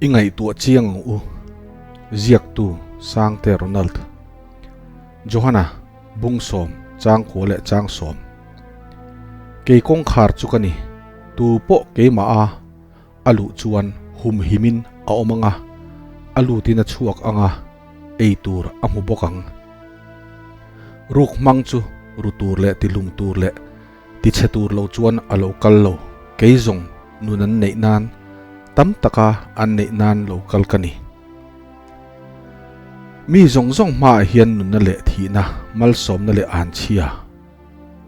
I ngaihtuah chiang ang u, ziaktu Sangte Ronald. Johana, Bungsawm, Changkua leh Changsawm. Kei kawngkhar chu ka ni, tu pawh keimah a a luh chuan humhimin a awm ang a, a lutin a chhuak ang a, ei tur a hmu bawk ang. Ruk hmang chu ru tur leh tihlum tur leh tichhe tur lo chuan a lo kal lo, kei zawng nun an neih nan, tam taka an neih nan lo kal ka ni. Mi zawng zawng hmaah hian nunna leh thihna, malsawmna leh anchhia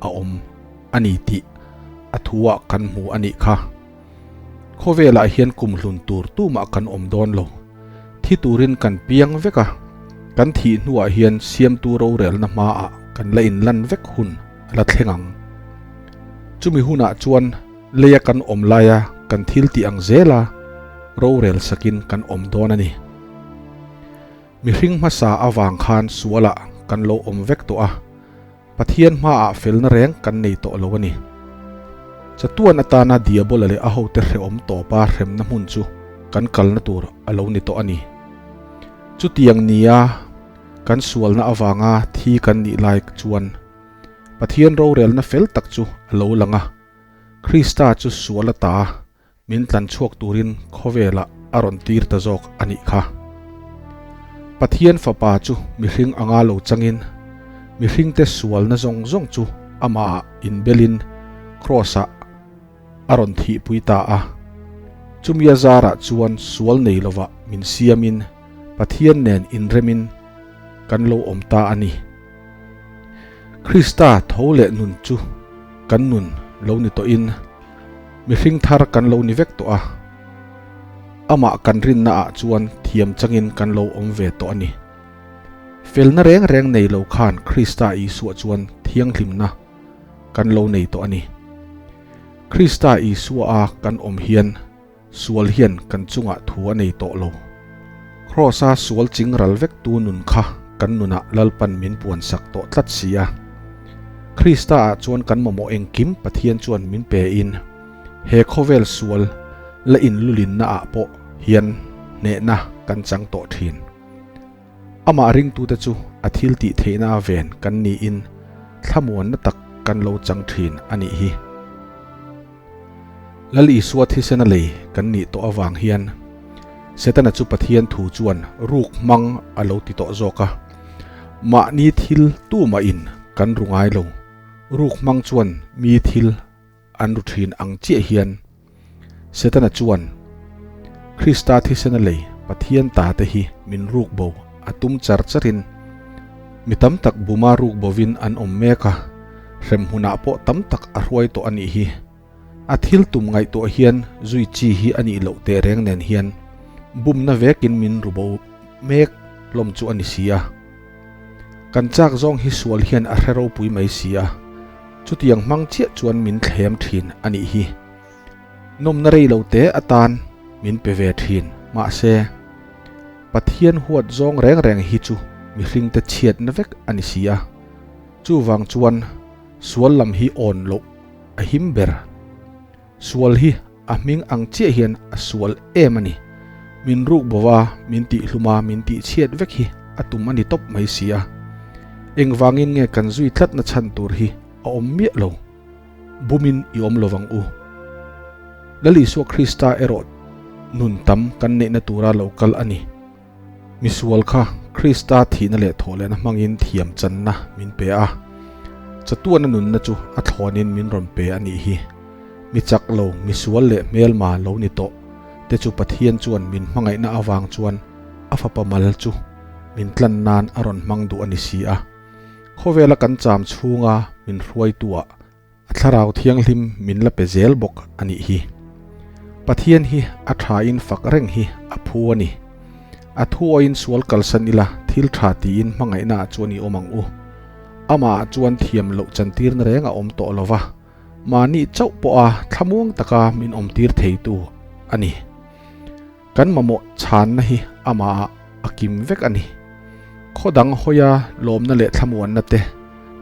a awm a ni tih a thuah kan hmu a nih kha. Khawvelah hian kum hlun tur tumah kan awm dawn lo. Thi turin kan piang vek a, kan thih hnuah hian siamtu rorelna hmaah kan la inlan vek hun a la thleng ang. Chumi hunah chuan leia kan awm laia kan thil tih ang zela rorel sakin kan awm dawn a ni. Mihring hmasa avang khan sualah kan lo awm vek tawh a. Pathian hmaah felna reng kan nei tawh lo a ni. Chatuan atana Diabola leh a hote hrehawm tawpa hremna hmun chu kan kalna tur a lo ni tawh a ni. Chutiang nia kan sualna avanga thi kan nih lai chuan Pathian rorelna fel tak chu a lo lang a, Krista chu sual ata Min tlan chhuak turin khawvelah a rawn tir ta zawk a nih kha. Pathian Fapa chu mihring anga lo changin, mihringte sualna zawng zawng chu amahah inbelin Kraws-ah a rawn thihpui ta a. Chumi a zarah chuan sual nei lovah min siamin Pathian nen inremin kan lo awm ta a ni. Krista tho leh nun chu kan nun lo ni tawhin mihring thar kan lo ni vek tawh a, amah kan rinna ah chuan thiam changin kan lo awm ve tawh a ni. Felna reng reng nei lo khan Krista Isua chuan thianghlimna kan lo nei tawh a ni. Krista Isua a kan awm hian Sual hian kan chungah thu a nei tawh lo. Kraws-a sual ching ral vek tu nun kha kan nunah Lalpan min puansak tawh tlat si a. Krista-ah chuan kan mamawh engkim Pathian chuan min pe in, he khawvel sual la inlulinna ah pawh hian hnehna kan chang tawh thin. Amah ringtute chu a thil tih theihna a ven kan niin thlamuanna tak kan lo chang thin a nih hi. Lal Isua thisena lei kan nih tawh avang hian Setana chu Pathian thu chuan ruk hmang a lo ti tawh zawk a. Mahni thil tumahin kan ru ngai lo. Ruk hmang chuan mi thil an ru thin ang chiah hian Setana chuan Krista thisena lei Pathian ta te hi min ruk bo a tum char charin mi tam tak buma ruk bovin an awm mek a, hremhmunah pawh tam tak a hruai tawh a nih hi. A thil tum ngaihtuah hian zui chi hi a nih loh teh reng nen hian bumna vekin min ru bo mek hlawm chu a ni si a. Kan chak zawng hi sual hian a hre ropui mai si a, chutiang hmang chiah chuan min thlem thin a nih hi. Nawmna rei lo te atan min pe ve thin, mahse, Pathian huat zawng reng reng hi chu mihringte chhiatna vek a ni si a. Chuvang chuan sual lam hi awn loh a him ber. Sual hi a hming ang chiah hian a sual em a ni. Min ruk bo a, min tihhlum a, min tihchhiat vek hi a tum a ni tawp mai si a. Engvangin nge kan zui tlatna chhan tur hi a awm miah lo? Bumin i awm lo vang u. Lal Isua Krista erawh nun tam kan neihna tura lo kal a ni. Misual kha Krista thihna leh thawhlehna hmangin thiam channa min pe a, chatuana nunna chu a thlawnin min rawn pe a nih hi. Mi chak lo, misual leh hmelma lo ni tawh te chu Pathian chuan min hmangaihna avang chuan a fapa mal chu min tlan nan a rawn hmang duh a ni si a. Khawvela kan cham chhunga min hruaituah A thlarau thianghlim min la pe zel bawk a nih hi. Pathian hi a thain fak reng hi a phu a ni. A thu awiin sual kalsan ila thil tha tiin hmangaihna ah chuan i awm ang u. Amah ah chuan thiam loh chantirna reng a awm tawh lo va, mahni chauh pawha thlamuang taka min awmtir theitu a ni. Kan mamawh chhanna hi amah ah a kim vek a ni. Khaw dang hawia lawmna leh thlamuanna te,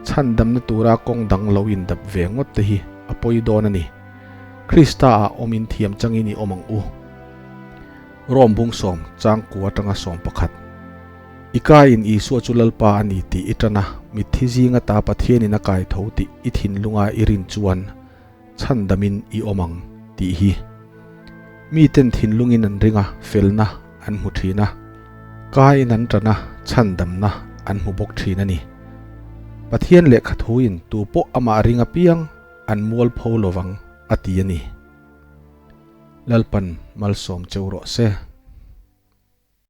chhandamna tura kawng dang lo indap ve ngawt te hi a pawi dawn a ni. Krista ah awmin thiam changin i awm ang u. Rom bung sawm chang ku atanga 11. I ka in Isua chu Lalpa a ni tih i tan a, mitthi zinga ta Pathianin a kai tho tih i thinlunga i rin chuan chhandamin i awm ang tih hi. Miten thinlungin an ring a, felna an hmu thin a, ka in an tan a, chhandamna an hmu bawk thin a ni. Pathian lehkha thuin tupawh amah ring apiang an mualpho lovang a ti a ni. Lalpan malsawm cheu rawh se.